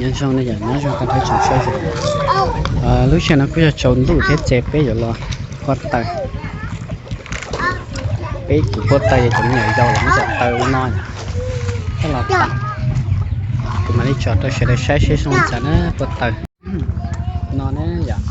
Nyob zoo na yom, nyob zoo tag nrho tsoom saib xwb. Lub sij hawm no kuj yog tsaus ntuj thiab ces peb yuav los pua taws. Peb kuj pua taws, yog cov me nyuam yaus los muab cov taws ua no yom. Coj los tau, kuv mam li tso rau sawv daws saib seb zoo li cas na, pua taws no na yom.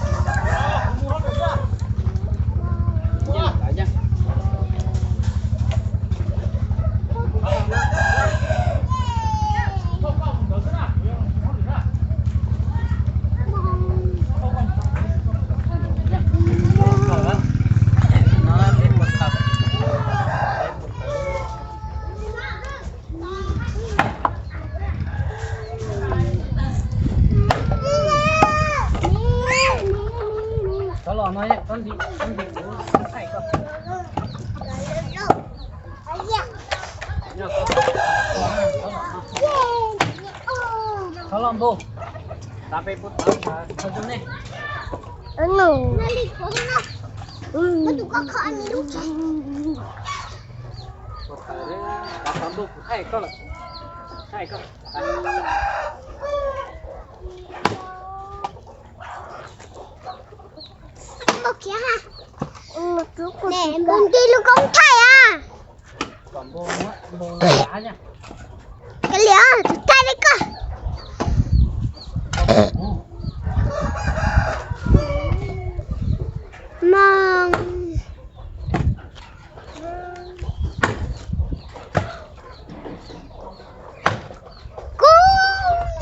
Npau kiag ha. Npau nti lub koob thaij a. Kav liam, tus thaij li koj. Mog. Kuv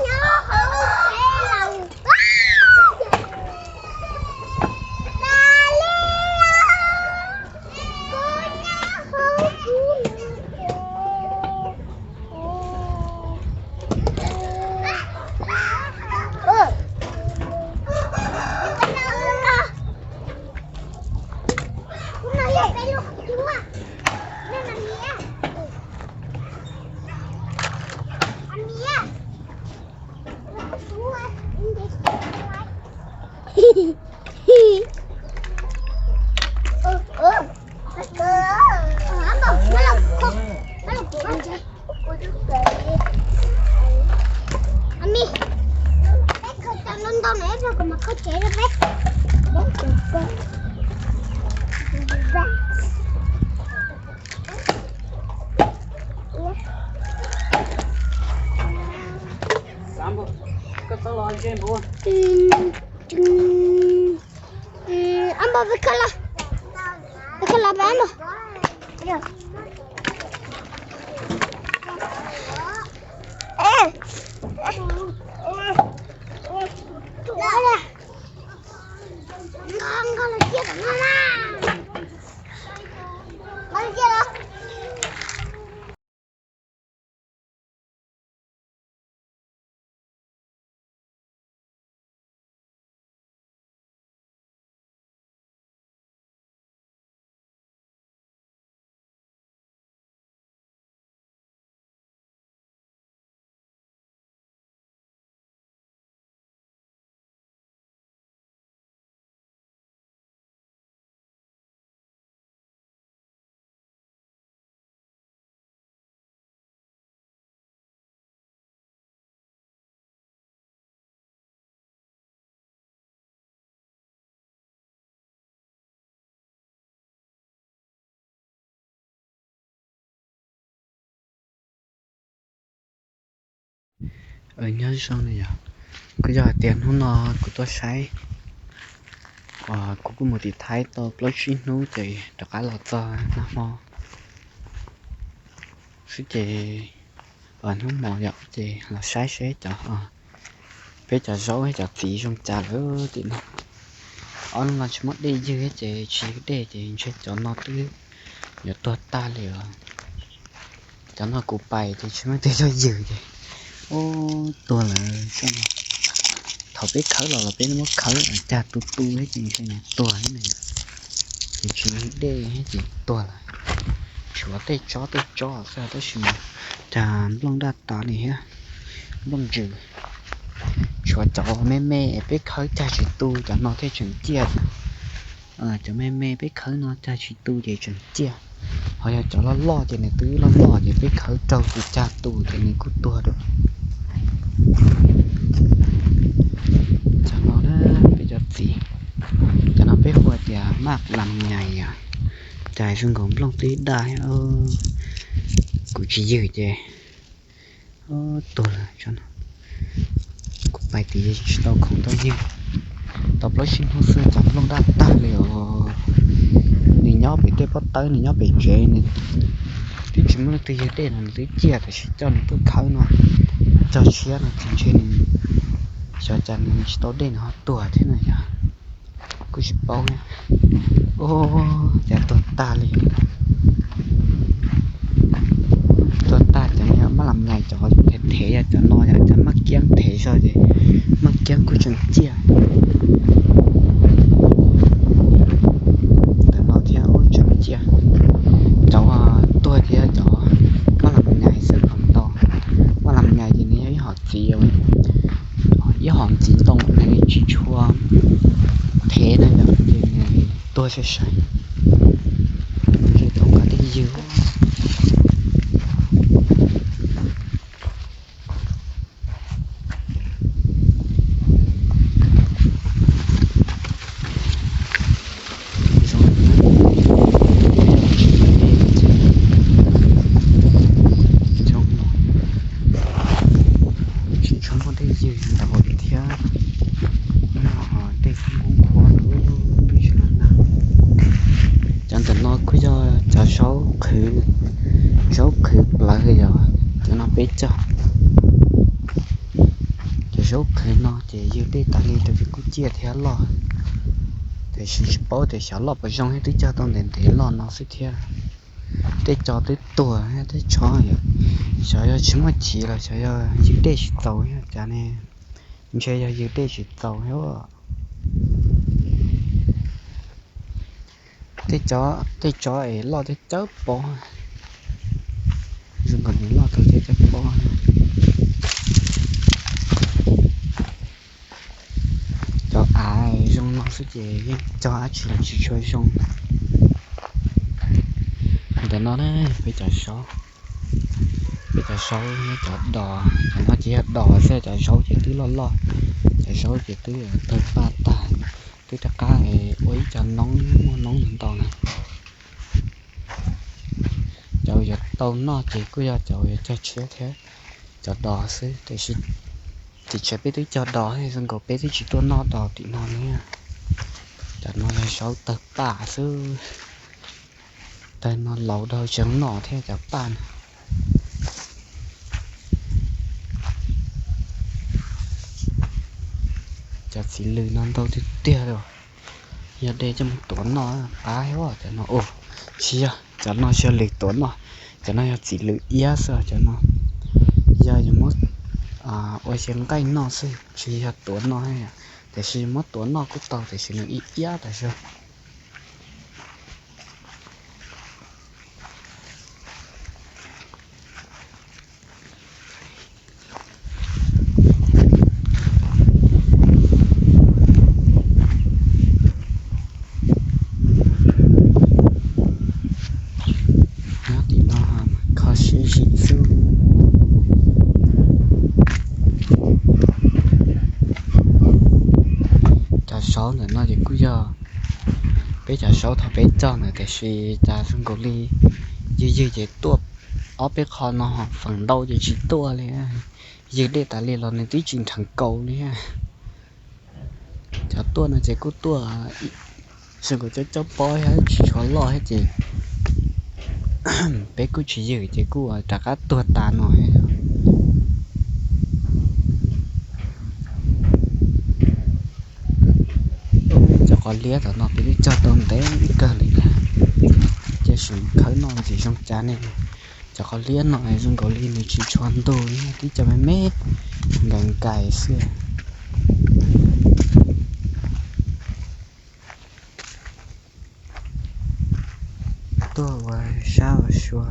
nyob hauv peb los. Kuv nyob hauv kuv. Ab npau, peb khawb los, peb khawb los peb ab npau. Nyob zoo na yom, kuj yog hais tias hnub no kuv tuaj saib, kuv kuj mus tim Thaib tau plaub tsib hnub ces rov qab los txog nag hmo xwb ces hnub hmo yom ces los saib seb cov, peb cov zaub cov txiv zoo cas lawm tim no. Ob hnub no tsis muaj dej ywg ces tsis ywg dej ces ntshe cov no twb yuav tuag tag li os. Cov no kuv pais ces tsis muaj tus yog ywg ces, ub, tuag lawm. Thaum peb khawb los los peb muab khawb cag tu tu thiab ces ntshe nws tuag thiab na. Ces tsis ywg dej thiab ces tuag lawm. Tshuav tej tsob tej tsob xwb tab sis mas cag nplooj daj tas li thiab, nplooj ntsws. Tshuav cov me me peb khawb cag tsis tu cov no thiaj tseem ciaj. Cov me me peb khawb no cag tsis tu ces tseem ciaj, ho yog cov loj loj ces nws twb loj loj ces peb khawb raug tus cag tu ces nws kuj tuag dua. Lam nyais os, cas zoo nkaus nplooj twb daj thiab. Kuv tsis ywg ces tuag lawm. Kuv pais tim tsis tau khoom tuaj ywg. Tau plaub tsib hnub xwb cas nplooj daj tag li os. Nws nyob pem tej pob tawb, nws nyob pem tsev, nws twb tsis muaj leej twg ywg dej no nws twb ciaj, tab sis coj nws tuaj khawb no, cog tshiab no ces ntshe nws xyov cas nws tsis tau dej nws ho tuag thiab no yog. Kuj tsis paub. Ub, cas tuag tag li. Tuag tag cov no mab lam nyais cov thev thev, yog cov no yog cov maj kiab thev zog ces maj kiab kuj tseem ciaj. Ntawm no thiab tseem ciaj. Cov tuag thiab cov mab lam nyais xwb tau. Mab lam nyais ces nws yog ib hom txiv, ib hom txiv ntoo nws tsis tshua thev na yom, ces nws tuag sai sai. Ntshe tau nqa tej ywg. Tsis tshua muaj tej ywg ntau thiab, tej kub kub qhuav lub twb tsis na. Cov ntawm no kuj yog cov zaub qhwv, zaub qhwv plawv yog cov no peb cog. Cov zaub qhwv no ces ywg dej tas li rau ces kuj ciaj thiab loj, tiam sis tsis paub tias xyov loj puas zoo thiab, twb cog tau ntev ntev loj no xwb thiab. Tej co twb tuag, tej tsho, xyov yog tsis muaj chiv los xyov yog ywg dej tsis txaus thiab cas ne. Ntshe yog ywg dej tsis txaus thiab. Tej, tej tsov es loj tej cawb pob, zoo nkaus nws loj tau tej cawb pob. Cov av zoo no xwb ces yeej cog dab tsi los tsis tshua zoo. Ntawm no na, peb cov saub, peb cov saub, cov dos, cov no ces yog dos xwb, cov zaub ces twb loj loj, cov zaub ces twb tawg paj tag, twb rov qab ua ib co noob, muaj noob ntau na. Cov uas yuav tau noj ces kuj yog cov uas yuav cog tshiab thiab, cov dos xwb, tiam sis tim tsawv peb twb cog dos, zoo nkaus peb twb tsis tuaj noj dos tim no li. Cov no yog zaub tawg paj xwb, tawg no laus dhau tseem noj thiab cov paj na. Cov txiv lws no ntau tiag tiag li. Yog de coj mus tuav noj qab thiab cov no. Tsis yog, cov no yog lws tuav noj, cov no yog txiv lws iab xwb cov no. Yog yuav muab ua xyaw nqaij noj xwb, tsis yog tuav noj, tiam sis muab tuav noj kuj tau tiam sis nws ib iab tas zog. Nyob tim no kho siab zim xwb. Cov saub ntawm no ces kuj yog peb cov saub thaum peb cog ntawd tiam sis cas zoo nkaus li ywg ywg ces tuaj ob peb qho no, feem ntau ces tsis tuaj li. Ywg dej tas li los nws twb tsis nrheev kaus li. Cov tuaj no ces kuj tuaj zoo nkaus cawb cawb pob thiab tsis tshua loj thiab ces peb kuj tsis ywg ces kuj rov qab tuag tas no thiab. Cov qos liab tom no peb twb cog tau ntev kawg li thiab, cia sim khawb noj ntxiv zoo cas ne. Cov qos liab no zoo nkaus li nws tsis tshua ntug li, tib co me me nkais nkais xwb. Tuaj ua sab ua sua,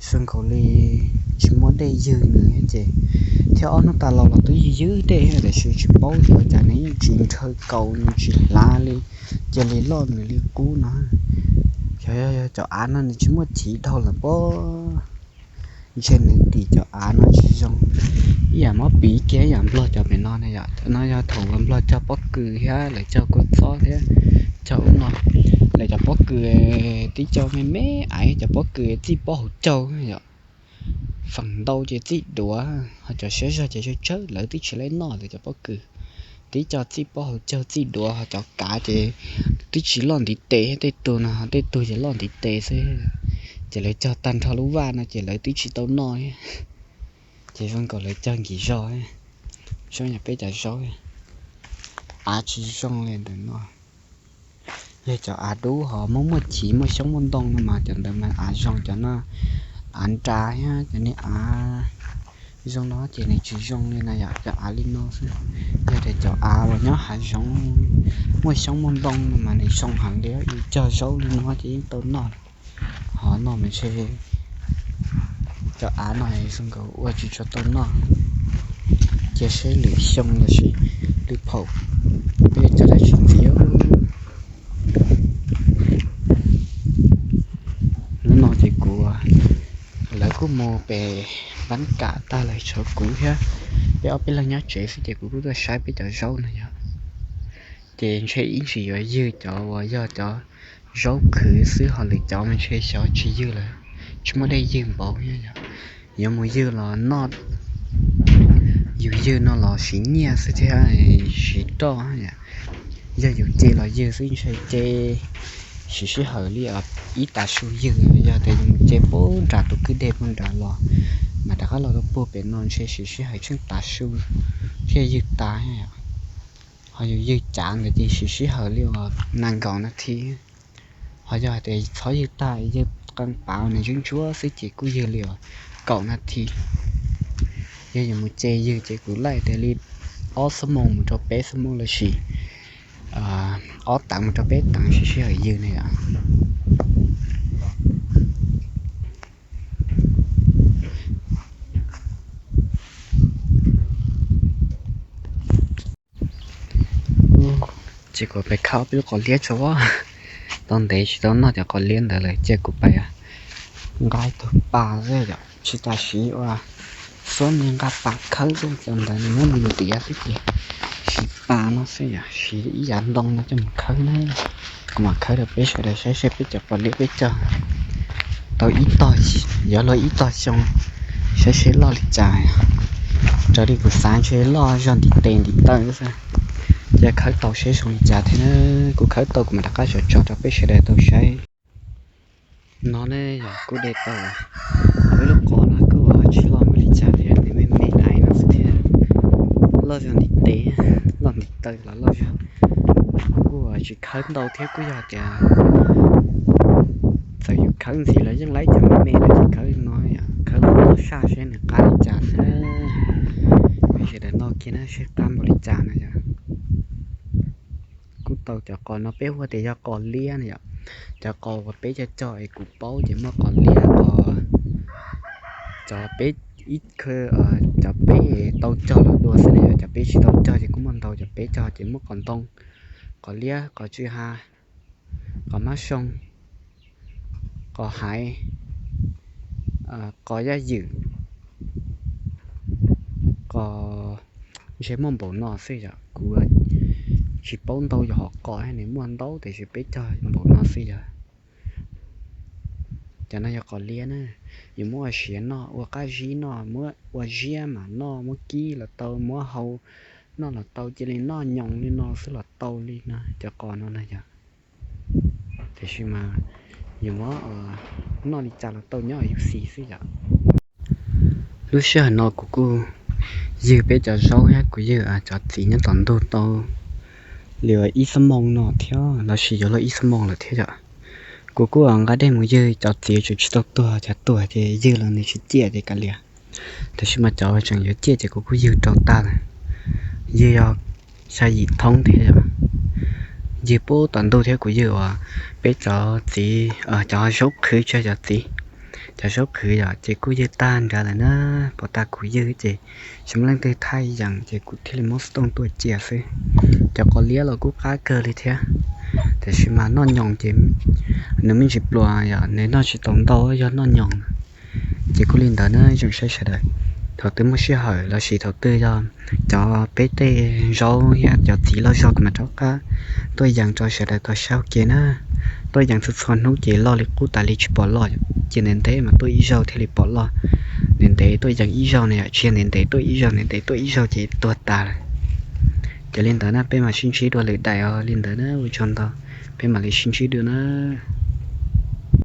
zoo nkaus li tsis muaj dej ywg nws ces thiab ob hnub tas los los twb ywg ywg dej tiam sis tsis paub xyov cas nws yeej tsis nrhaw kaus nws tsis hlav li, cia li loj nws li qub no. Xyov yog cov av no nws tsis muaj chiv dhau lawm pob, ntshe nws tim cov av no tsis zoo. Ib yam muab piv kiag ib yam nplog cov pem no na yom, cov no yog thaum uas nplog cog pob kws thiab lawv cog kua txob thiab Cog ub no, lawv cov pob kws tib co me me aiv, cov pob kws txij pob hauv caug yom. Feem ntau ces txij duav, ho cov siab zog ces tsawg tsawg lawv twb tsis laib noj lawv cov pob kws. Tib co txij pob hauv caug txij duav, ho cov kav ces twb tsis loj ntiv tes, tej tug no tej tug ces loj ntiv tes xwb. Ces lawv cog tag nrho lub vaj no ces lawv twb tsis tau noj thiab. Ces zoo nkaus lawv cog nkim zog, zoo yam peb cov zaub, av tsis zoo li ntawm no. Yog cov av dub ho muaj muaj chiv muaj xyoob muaj ntoo no mas cov ntawd mas av zoo, cov no av nra thiab cov niag av zoo no ces nws tsis zoo li na yom, cov av li no xwb. Yog tias cov av uas nyob hav zoov muaj xyoob muaj ntoo no mas nws zoo heev li, yus cog zaub li no ces yeej tau noj. Ho no mas ntshe cov av no zoo nkaus ua tsis tshua tau noj. Cia seb lwm xyoo los sis lwm phaum peb cog dab tsi ntxiv. Hnub no ces kuv, lawv kuj mus pem Vab Kam tag lawm tshuav kuv thiab peb ob peb leeg nyob tsev xwb ces kuv kuj tuaj saib peb cov zaub no yog. Ces ntshe ib ntsis yuav ywg cov uas yog cov zaub qhwv xwb, ho lwm cov mas ntshe xyov tsis ywg lawm, tsis muaj dej ywg npaum. Yuav mus ywg los noj, yus ywg no los siv nyiaj xwb thiab siv roj. Yog yus ce los ywg xwb ntshe ce siv sij hawm li ib tav su ywg. Yog tias yus mus ce puag nram tus kwj deg puag nrad los, mas rov qab los rau puag pem no ntshe siv sij hawm tsheej tav su thiaj ywg tas. Ho yus ywg cav ntawd ces siv sij hawm li uas nees nkaum nas this. Ho yog hais tias txhob ywg tag, ywg qee pav nws ntsuab ntsuab xwb ces kuj ywg li uas kaum nas this. Yog yus mus ce ywg ces kuv laij tias li ob xuab moos mus rau peb xuab moos lossis ob teev mus rau peb teev siv sij hawm ywg na yom. Ces kuv pais khawb peb lub qos liab tso, tau ntev tsis tau noj cov qos liab ntawd lawm, cia kuv pais nqa ib tug pas xwb yom, tsis tas siv ua xuab me nqa pas khawb xwb, cov ntawd nws muab nws ntiav xwb ces siv pas no xwb yom, siv ib yav ntoo no coj mus khawb na. Kuv mam khawb rau peb sawv daws saib seb peb cov qos liab peb cog tau ib tog, yuav luag ib tog xyoo, saib seb loj li cas. Raws li kuv xav ntshe loj zog ntiv tes ntiv taw xwb. Cia khawb tau seb zoo li cas thiab na, kuv khawb tau kuv mam rov qab tso tso rau peb sawv daws tau saib. No ne yog kuv de tau, kuv lub qos no kuj tsis loj npaum li cas thiab, nws me me ais no xwb thiab. Loj zog ntiv tes, loj ntiv taw los loj zog. Kuv kuj tsis khawb ntau thiab, kuj yog tias txawm yus khawb ntxiv los yeej laib cov me me lawm ces khawb no, khawb los saj seb nws qab li cas xwb. Peb sawv daws noj kiag na seb qab npaum li cas na yom. Kuj tau cov qos no peb hu tias yog qos liab na yom. Cov qos uas peb cog cog es kuv paub ces muaj qos liab, qos, cov peb, ib, cov peb tau cog los dua xwb na yom, cov peb tsis tau cog ces kuj muaj ntau, cov peb cog ces muaj qos ntoo, qos liab, qos tsw ha, qos mab soo, qos haiv, qos yaj ywm, qos, ntshe muaj npaum no xwb yom, kuv tsis paub ntau yog hom qos nws muaj ntau tiam sis peb cog npaum no xwb yom. Cov no yog qos liab na, yus muab ua siav noj, ua qab zib noj, muab ua ziab mam noj, muab kib los tau, muab hau noj los tau, cia li noj nyoos li no xwb los tau li no, cov qos no na yom. Tiam sis mas yus muab noj li cas los tau, nyob yus xis xwb yom. Lub sij hawm no kuv kuj ywg peb cov zaub thiab kuv ywg cov txiv nyob tom ntug tau li ib xuab moos no thiab lossis yuav luag ib xuab moos lawm thiab yom. Kuv kuj nqa dej mus ywg cov txiv tseem tsis tau tuag, cov tuag ces ywg los nws tsis ciaj ces kav liam. Tiam sis mas cov tseem yuav ciaj ces kuv kuj ywg rau tag lawm. Ywg yog xya yim thoob thiab yom. Ywg puag tom ntug thiab kuv ywg uas peb cov txiv, cov zaub qhwv tsis yog cov txiv, cov zaub qhwv yom ces kuj ywg tag nrad lawm na. Puas tas kuv ywg ces tsis muaj leej twg thaij yees ces kuv thiaj li muab xov tooj tuaj cia xwb. Cov qos liab los kuj qab kawg li thiab, tiam sis mas noj nyoos ces nws me ntsis pluas yom, nws noj tsis tau ntau, yog noj nyoos. Ces kuj li ntawd na tsoom saib sawv daws. Thaum twg muaj sij hawm lossis thaum twg yog cov peb tej zaub thiab cov txiv loj zog kuv mam rov qab tuaj yees rau sawv daws tau saib ua ke na. Tuaj yees txhua txhua hnub ces loj li qub tas li tsis pom loj, ces ntev ntev mas tuaj ib zaug thiaj li pom loj. Ntev ntev tuaj yees ib zaug na yom, tsis yog ntev ntev tuaj ib zaug, ntev ntev tuaj ib zaug ces tuag tas lawm. Ces li ntawd na peb mam sib ntsib dua lwm daim os, li ntawd na ua tsaug ntau, peb mam li sib ntsib dua na.